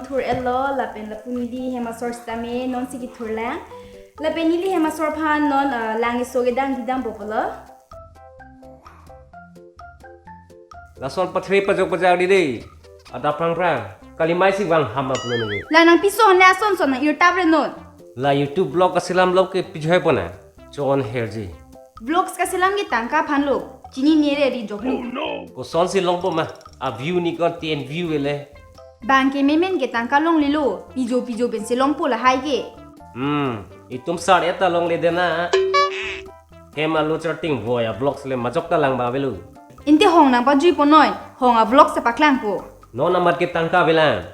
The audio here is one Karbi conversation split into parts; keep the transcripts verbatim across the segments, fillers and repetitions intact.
Thur-etlo lapen lapu neli hem asor sitame non si kethurlang. Lapen neli hem asor aphan non, ah, lang-eso kedang pidampo pulo. Lason pathre pajok pajak di dei. Adap prang prang. Kalimai si vang ham aplo nungi. La nangpison le asonson nang-irtap re non. La YouTube vlog kaselam vlog ke pijoi pona. Chon herji. Vlogs kaselam ke tangka aphanlo. Chinine re ri joklo. Kosonsi longpo ma. A view ni kon ten view ele. Bang ke memen ke tangka longlelo. Pijo pijo pensi longpo lahai ke. Hmm, itum sar eta longle dena. Hem alo charting voya vlogs le majok ta lang ba avelo. Ante hong nangpajui ponoi, hong a vlog si paklangpo. Non amat ke tangka avelang.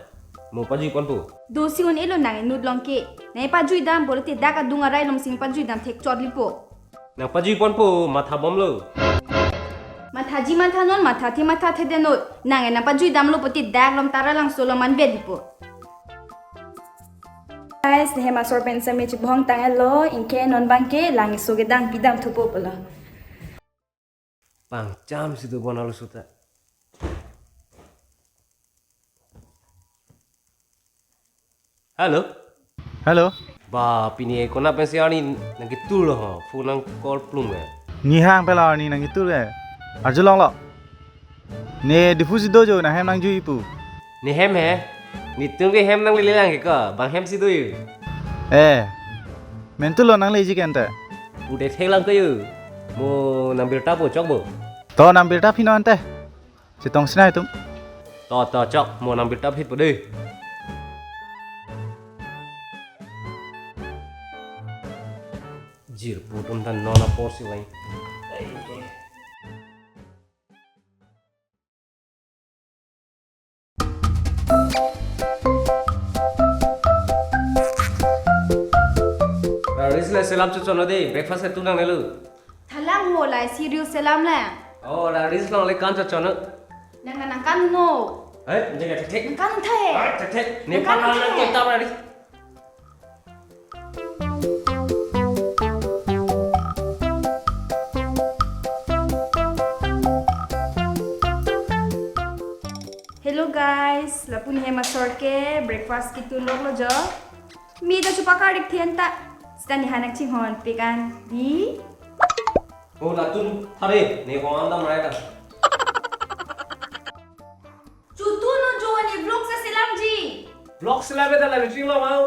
Mo pajui ponpo. Dosi un-elo nang inut long ke. Nangpajui dam pulote dak adung arai lomsi pajui dam thek chot lipo. Nangpajui ponpo, matha bomlo. Mathaji matha non, mathathe mathathe denoi. Nang nangpajui damlo pulote dak Lomtara Langso along man velipo. Guys, hem asor pen sitame chibohong tang-etlo, anke non bang ke lang-eso kedang pidam thupo pulo. Pangcham si do bonalo suta. Hello. Hello. Ba, pini kona pensi arni nangketur lo ho, phone nang call plum ke. Nihang pela arni nangketur ke. Arjulonglo. Ne Diphu si do jo, nanghem nangjui pu. Ne hem he. Netum ke hem nanglele lang ke ko, bang hem si do yo. Eh. Mentu lo nangleji kente. Ude thek lang ke yo. Mo nang birta po chokpo. To nang birta phino ante. Chetong sinai tum. To to chok, mo nang birta phitpo dei. Jirpo atum ta non apor si vai. Reels le selam chochon dei, breakfast ketu nangnelo. Thalang ho, la isi reels selam le. Oh, la reels longle kan chochon. Nang nang kan no. Eh, nang thek thek. Nang kan thai. Ah, thek thek. Ne nang kan pan nang thai. Nang kota reels. Hello guys, lapu ne hem asor ke breakfast ketun rok lo jo. Mi ta chupakar dik thian ta. Sita ne hanak chinghon pekan di. Oh, latum thare, ne hong an dam rai ta. Chutu no jo ne vlog sa selamji. Vlog selam ta la ching lo mau.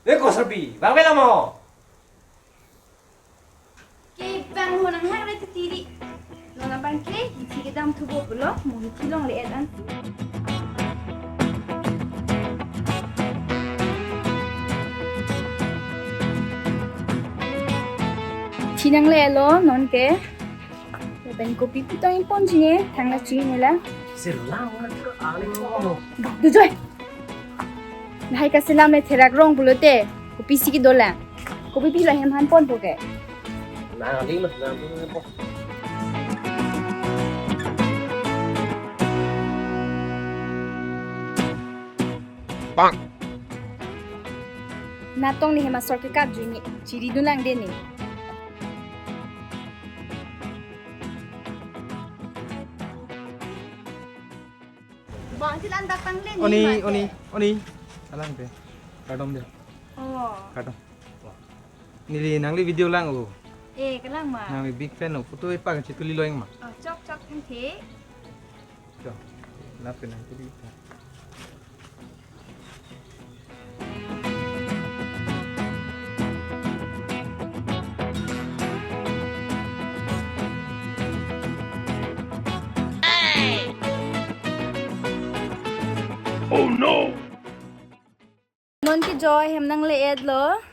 Eh, ko serpi, bang bela mo. Ke bang ho nang hak re titi di. Non abang ke, hithi kedam thupo pulo, mo hithi longle-et an. Hithi nangle-etlo non ke. Lapen kopi pitong inpon chine, thang la chine la. Selam na ke aling mo. Dujoi. Lahai kaselam le therak rong pulote, kopi si kedo la. Kopi pilo hem han ponpo ke. Na aling mas na aling po. Bang. Natong ne hem asor ke kap juni, chiri dun lang de ne. Bang, ti lan dak tang le ni. Oni, ma te. Oni, oni. Alang te. Kadom de. Oh. Kadom. Neli nangli video lang o. Eh, kelang ma. Nangli big fan o. Photo epak chetuli lo ing ma. Oh, chok, chok, thank you. Chok. Lapen nang tuli. Oh no! Non ke joy hem nangle-etlo.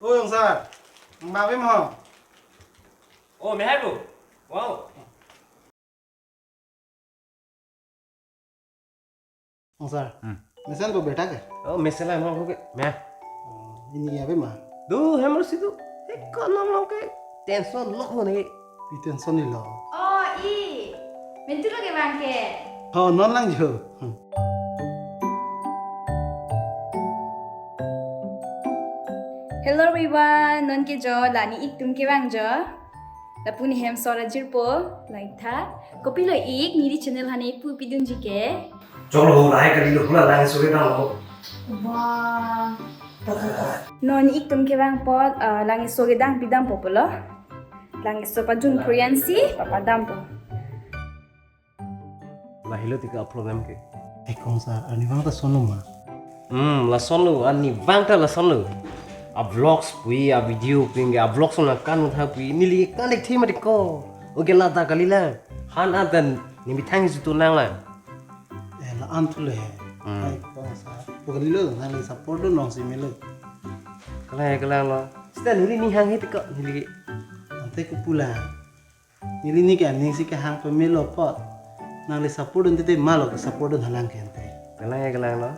O Yongsar, ma vim ho? O, me hai bu. Wow. Oh, sir. Hmm. Mesen ko beta ke? Oh, mesen la mo ke. Me. Oh, ini ya be ma. Du, hem arsi du. He, ko nom nom ke. Tension lo ko ne. Pi tension ni lo. Oh, i. Mentu lo kevang ke. Oh, non lang jo. Hmm. Hello everyone, non ke jo, la ne ik atum kevang jo. Lapu ne hem sora jirpo, like tha. Kopilo ik, neli channel hane pu pidunji ke. Choklo ho, lahai kalilo, hula langso kedang lo. Wah. Non ik atum kevang apot, ah, langso kedang pidampo pulo. Langso pajun phurian si, papadampo. Lahelo tik a-problem ke. Eh, kong sir, arnivang ta sonlo ma? Hmm, lasonlo, arnivang ta lasonlo. A-vlogs pu, a-video pu, a-vlogs nangkan tha pu, neli kan ik thema tik ko. Oke, la ta kali la. Han atan, ne methang si tu nang la. Eh, la-an thu le. Hmm. Ai, kong sir. Pu kalilo, nangli support do nong si melo. Kalang, kalang lo. Sita neli ne hanghe tik ko, neli. Ante ko pu la. Neli ne ke aning si kehang pamelo apot. Nangli support dun tete ma lo ke support dun halang ke ante. Kalang, kalang lo.